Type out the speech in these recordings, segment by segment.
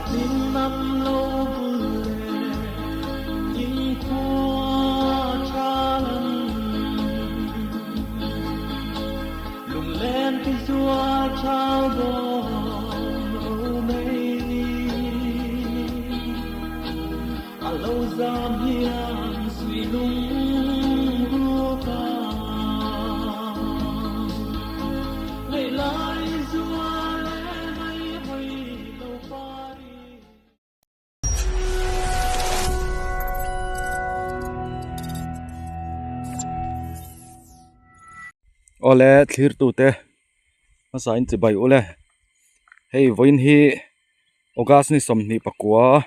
Hlim an lo bul leh inkhua tha lam. Lunglen ti zual thau dawn romei ni. A lo zam hian sui lung ruk a. Ngaih lai zual e ngai hawi lo pari. Awle thlir tute hmasa in chibai ule hei vawiin hi August ni 24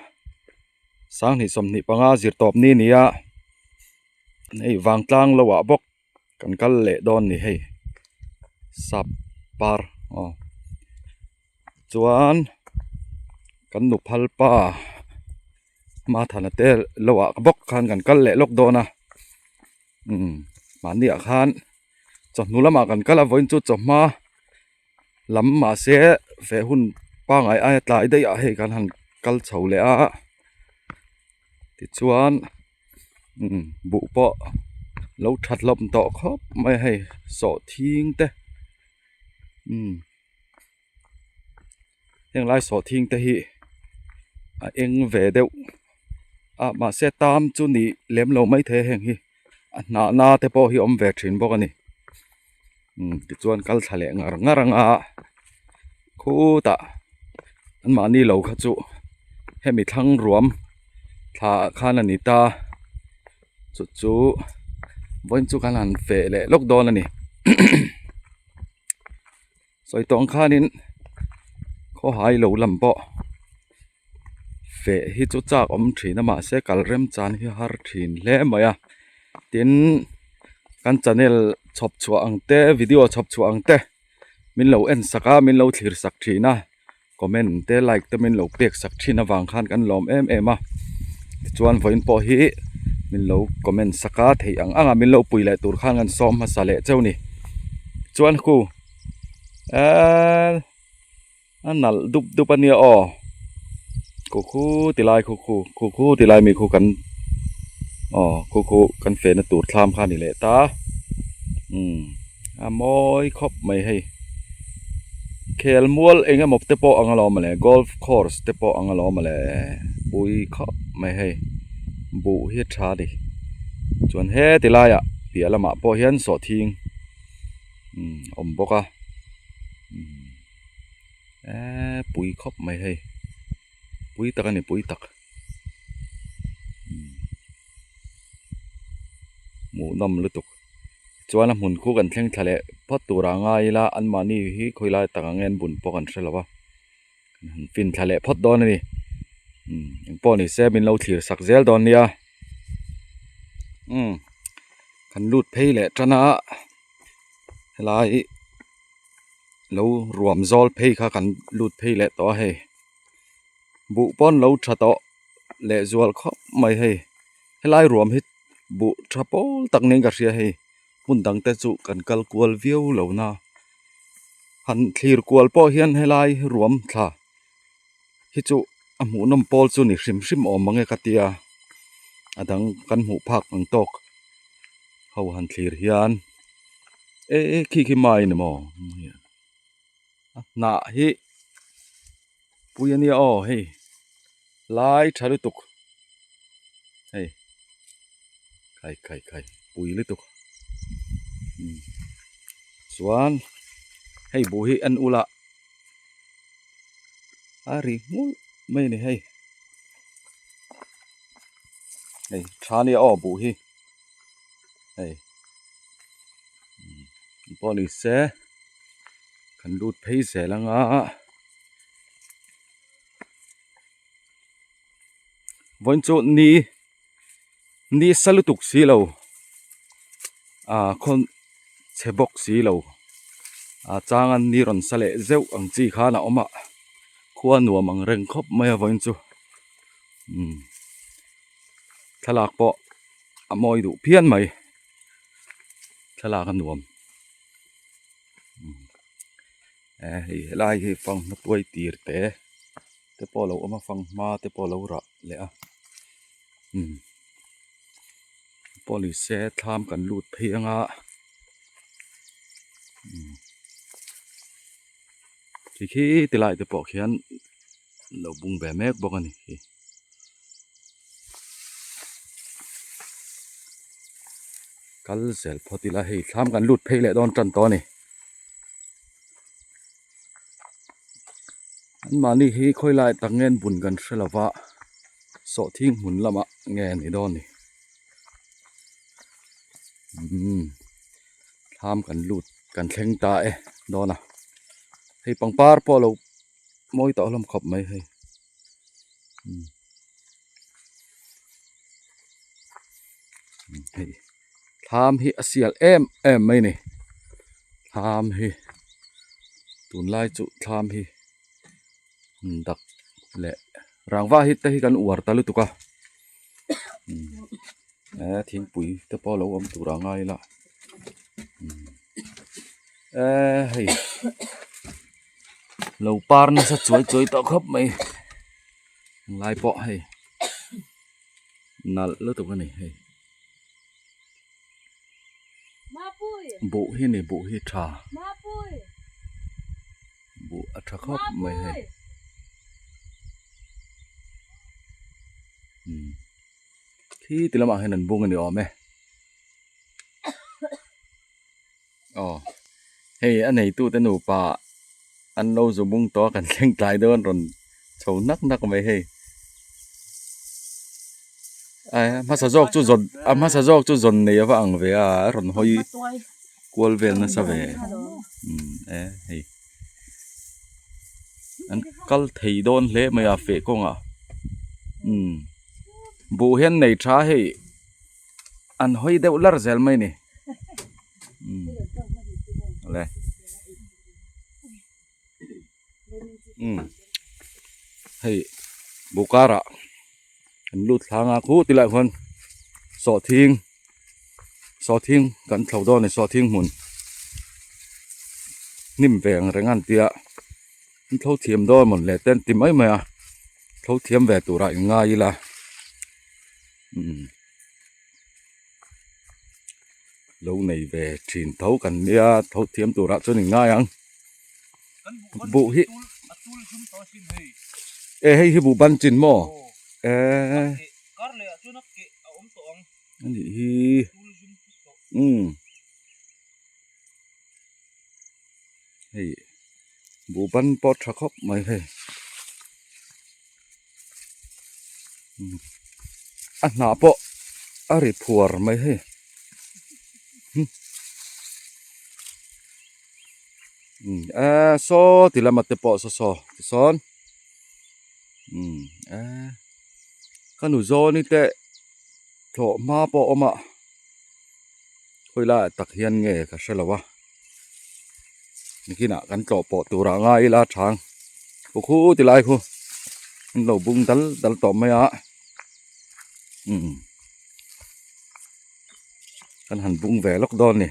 sanghnih 25 zirtawp ni nia hei vangtlang lo ah bawk. Kan kal leh dawn ni hei sap par aw chuan kan nu phal pa Mathana te lo ah bawk khan kan kal leh lawk dawn a umm mahni ah khan chawhnu lamah kan kal a vawiin chu chawhma lam mahse feh hun pangngai aia tlai daih ah hei kan han kal chho leh a tichuan. Umm buh pawh lo that hlawm tawh khawp mai a hei sawhthing te umm heng lai sawhthing te hi a eng ve deuh a mahse tam chu ni lem lo maithei a heng hi a hnah na te pawh hi a awm ve thin bawk a ni umm tichuan kal thla leh ngar ngar ang a khutah anmahni lo kha chu hemi thlang ruam thla ah khan a ni ta chu chu vawiin chu kan han feh leh lawk dawn a ni sawi tawh ang khanin khawhai lo lam pawh feh hi chu chak awm thin a mahse kal rem chan hi a har thin hle mai a tin kan channel chhawp chhuah ang te video chhawp chhuah ang te min lo en sak a min lo thlir sak thin a comment te like te min lo pek sak thin avang khan kan lawm em em a tichuan vawiin pawh hi min lo comment sak a theih ang ang a min lo pui leh tur khan kan sawm hmasa leh cheu ni chuan khu eee a nalh dup dup a nia aw khu khu ti lai khu khu khu khu ti lai mi khu kan aw khu khu kan fehna tur thlam kha a ni leh ta umm a mawi khawp mai hei khel mual eng emaw te pawh ang alawm mawle golf course te pawh ang alawm mawle pui khawp mai hei buh hi a tha a ni chuan heti laiah piah lamah pawh hian sawhthing umm a awm bawk a umm. Eee pui khawp mai hei pui tak a ni pui tak hmuhnawm lutuk chuan a hmun khu kan thleng thla leh phawt tur ah ngai ila anmahni hi khawi lai tak ang nge an bun pawh kan hre lo a kan han fin thla leh phawt dawn a ni umm engpawh ni se min lo thlir sak zel dawn nia umm kan lut phei leh tan a helai. Lo ruam zawl phei kha kan lut phei leh tawh a hei buh pawn lo tha tawh leh zual khawp mai hei helai ruam hi buh tha pawl tak niin ka hria hei hmun dang te chu kan kal kual viau lo na han thlir kual pawh hian helai ruam thla hi chu a hmuhnawm pawl chu ni hrim hrim awm ang e ka tia a dang kan hmuh phak ang tawk ho han thlir hian. E khi khi mai ni maw a hnah hi pui a nia aw hei lai tha lutuk hei khai khai khai pui lutuk chuan hei buh hi en ula a ri nghulh mai a ni hei hei tha nia aw buh hi hei. Pawh ni se kan lut phei zel anga vawiin chu ni ni sa lutuk si lo ah khawn chhe bawk si lo a chang a ni rawn sa leh zeuh ang chi khan a awm a khua nuam ang reng khawp mai a vawiin chu umm thlalak pawh a mawi duh phian mai. Thlalak a nuam eh hei helai hi fanghma tuai tir te. Te pawh a lo awm a fanghma te pawh a lo rah leh a umm pawh ni se thlam kan lut phei anga umm ti khi ti lai te pawh khian lo bung ve mek bawk a ni hi. Kal zel phawt ila hei thlam kan lut phei leh dawn tan tawh a ni. An mahni hi khawi lai tak nge an bun kan hre lova sawhthing hmun lamah nge a ni dawn ni umm thlam kan lut kan thleng ta e dawn a hei pangpar pawh a lo mawi tawh hlawm khawp mai hei umm hei thlam hi a sial em em mai a ni thlam hi tunlai chu thlam hi dak leh rangva hi te hi kan uar ta lutuk a he thingpui te pawh a lo awm tur a ngai ila eee hei lo par nasa chuai chuai tawh khawp mai lai pawh hei nalh lutuk a ni hei buh hi ni buh hi tha buh a tha khawp mai hei umm khi ti lamah hian an bung a ni awm e aw hei a neitute nupa an lo zu bung tawh a kan thleng tlai deuh a an rawn chho nak nak mai hei a hmasa zawk chu zawn a hmasa zawk chu zawn nei ava ang ve a a rawn hawi kual vel nasa ve umm e hei an kal thei dawn hle mai a feh kawngah umm buh hian nei tha hei an hawi deuh lar zel mai a ni. Le umm hei bukara an lut thlang a khu tilaiah khuan sawhthing sawhthing kan thlo dawn a ni sawhthing hmun hnim ve ang reng a an tia an thlo thiam dawn a mawn le te an ti mai mai a thlo thiam ve turah in ngai ila umm. Lo nei ve thin tho kan nia tho thiam turah chuan in ngai ang buh hi e hei hi buh ban chin maw e ani hi umm hei buh ban pawh tha khawp mai hei a hnah pawh a ri phuar mai hei eee saw ti lama te pawh saw saw tisawn eee ka nu zawni te thlawh hma pawh a awm a khawi laiah tak hian nge ka hre lo a. Nikinah kan tlawh pawh tur ah ngai ila chang khu khu ti lai khu an lo bung dal dal tawh mai a umm kan han bung ve lawk dawn a ni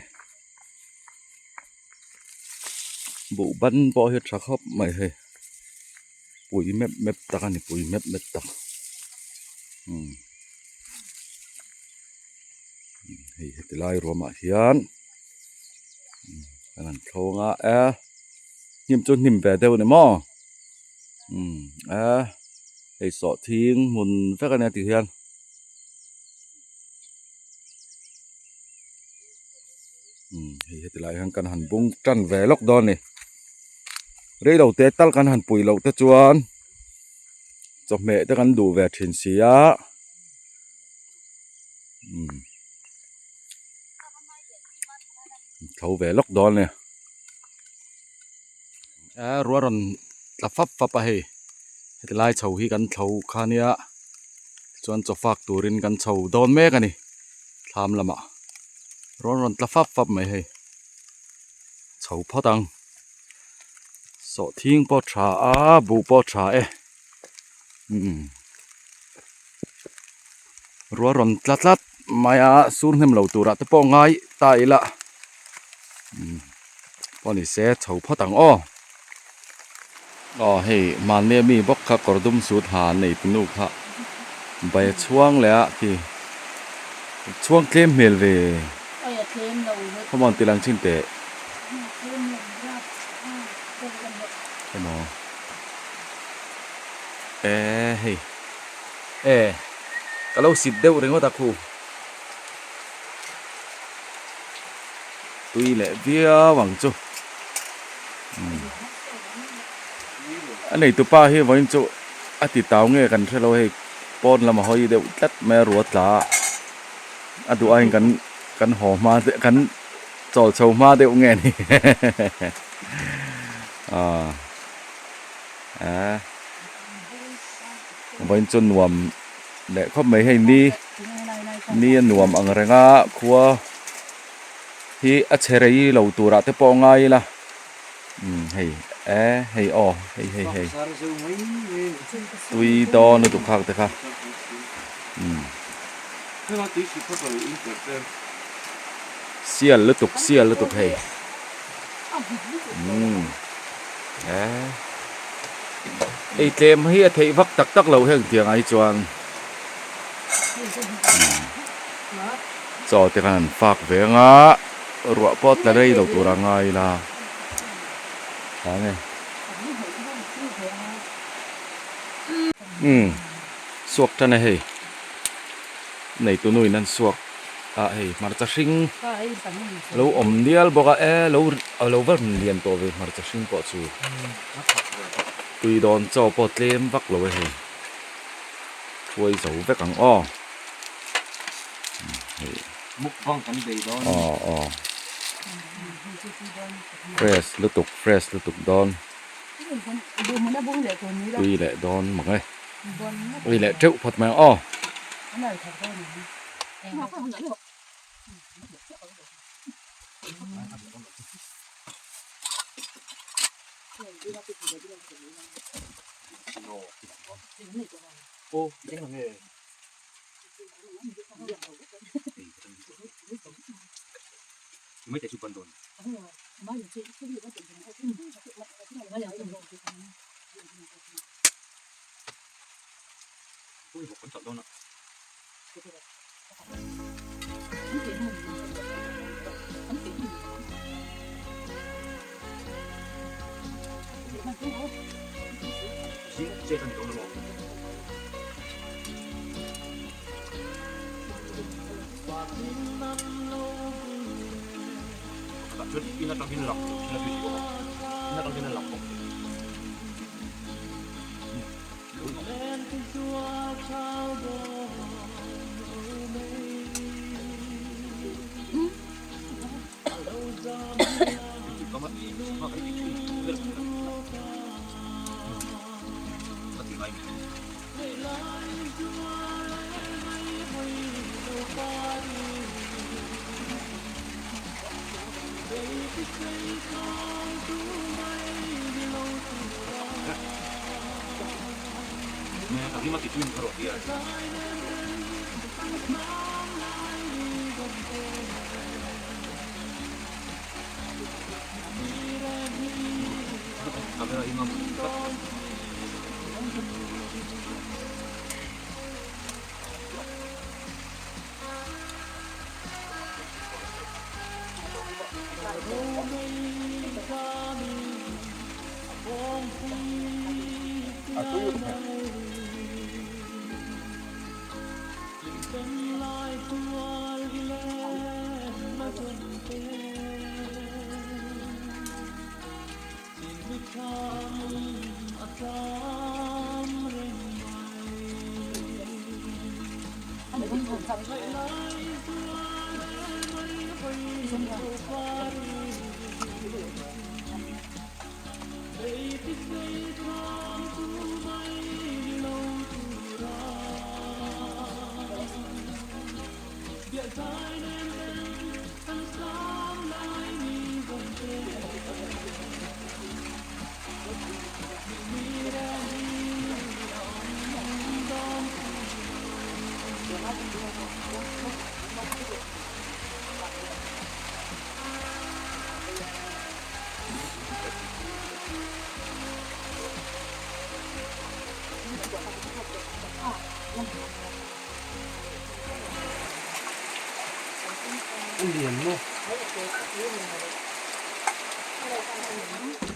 buh ban pawh hi a tha khawp mai hei pui mep mep tak a ni pui mep mep tak umm hei heti lai ruamah hian. Kan han thlawng a e hnim chu hnim ve deuh a ni maw umm e hei sawhthing hmun vek a nia tih hian umm hei heti lai hian kan han bung tan ve lawk dawn a ni rei lo te tal kan han pui loh te chuan chawhmeh te kan duh ve thin si a umm. Tho ve lawk dawn a ni a ruah rawn tla fap fap a hei heti lai chho hi kan tho kha nia chuan chaw fak turin kan chho dawn mek a ni thlam lamah ruah rawn tla fap fap mai hei chho phawt ang sawhthing pawh tha a buh pawh tha e umm. Ruah rawn tla tlat mai a sur hnem lo turah te pawh ngai ta ila umm pawh ni se chho phawt ang aw. Aw hei mahni ami bawk kha kawr dum sut ha an nei tunu kha bai a chhuang leh a khi chhuang tlem hmel ve khawmawn ti lang chin teh emaw eh hei eh ka lo sit deuh ringawt a khu tui leh viau ang chu a neitu pa hi vawiin chu a ti tau nge kan hrelo hei pawn lam a hawi deuh tlat mai a ruat tla a a duh aiin kan kan haw hma deuh kan chawl chho hma deuh nge ni aaa eh vawiin chu nuam leh khawp mai hei ni ni a nuam ang reng a khua. Hi a chhe rei lo turah te pawh ngai ila umm hei e hei aw hei hei hei tui dawn lutuk khak te kha umm sial lutuk sial lutuk hei umm e ei tlem hi a theih vak tak tak loh heng tiangah hi chuan umm. Chaw te khan an fak ve ang a, ruah pawh tla rei lo tur a ngai ila eng e umm suak tan e hei neitu nu in an suak a hei hmarcha hring lo awm dial bawk a e lo a lo va rawn lian tawh ve hmarcha hring pawh chu tui dawn chaw pawh tlem vak lo e hei hruai zo vek ang aw. Mukbang kan bei dawn. Aw aw. Fresh lutuk fresh lutuk dawn. Tui leh dawn mak e. Ui leh teuh phawt mai ang aw. Aw eng ang nge.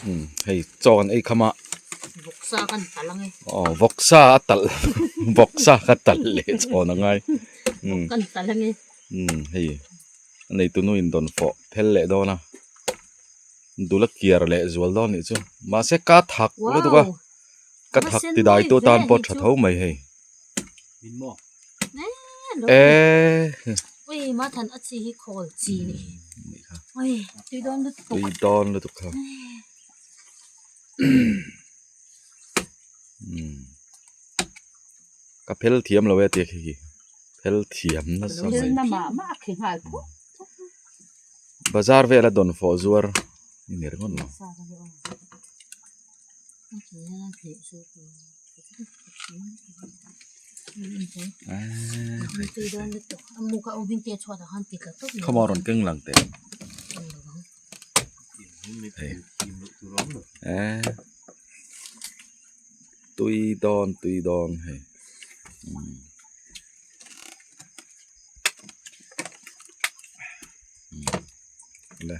Umm hei chaw kan ei kham a. Vawksa kan talh ang e. Aw vawksa a talh vawksa ka talh leh chhawn a ngai. Vawk kan talh ang e. Umm hei a neitu nu in dawn fawh phel leh dawn a dul a kiar leh zual dawn nih chu mahse ka thak lutuk a ka thak ti dai tu tan pawh tha tho mai hei. Eee. Ui ma than a chi hi khawl chi ni ui tui dawn lutuk tui dawn lutuk kha ka phel thiam lo e tia khi khi phel thiam nasa mai phel na mah mah a khi nghal phawt bazar vela dawn fawh zuar ni ner ngawt lo. Khawmaw rawn keng lang teh eh tui dawn tui dawn hei le.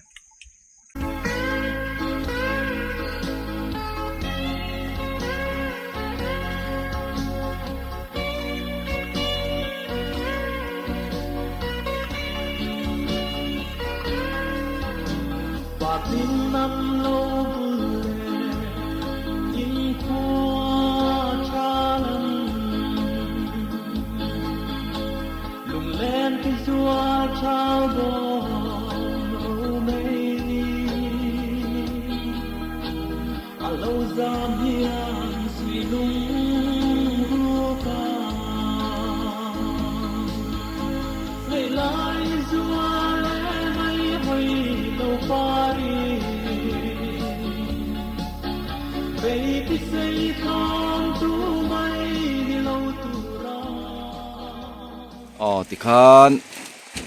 Aw tikhan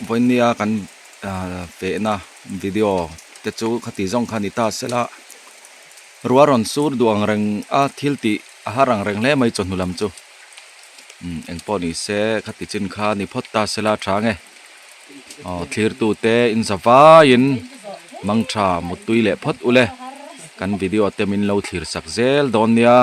vawinia kan ah fehna video te chu khati zawng kha ni ta sela ruah rawn sur duh ang reng a thil tih a har ang reng hle mai chawhnu lam chu umm engpawh ni se khati chin kha ni phawt ta sela a tha ang e aw thlir tu te in za vaiin mangtha mutui leh phawt ule kan video te min lo thlir sak zel dawn nia.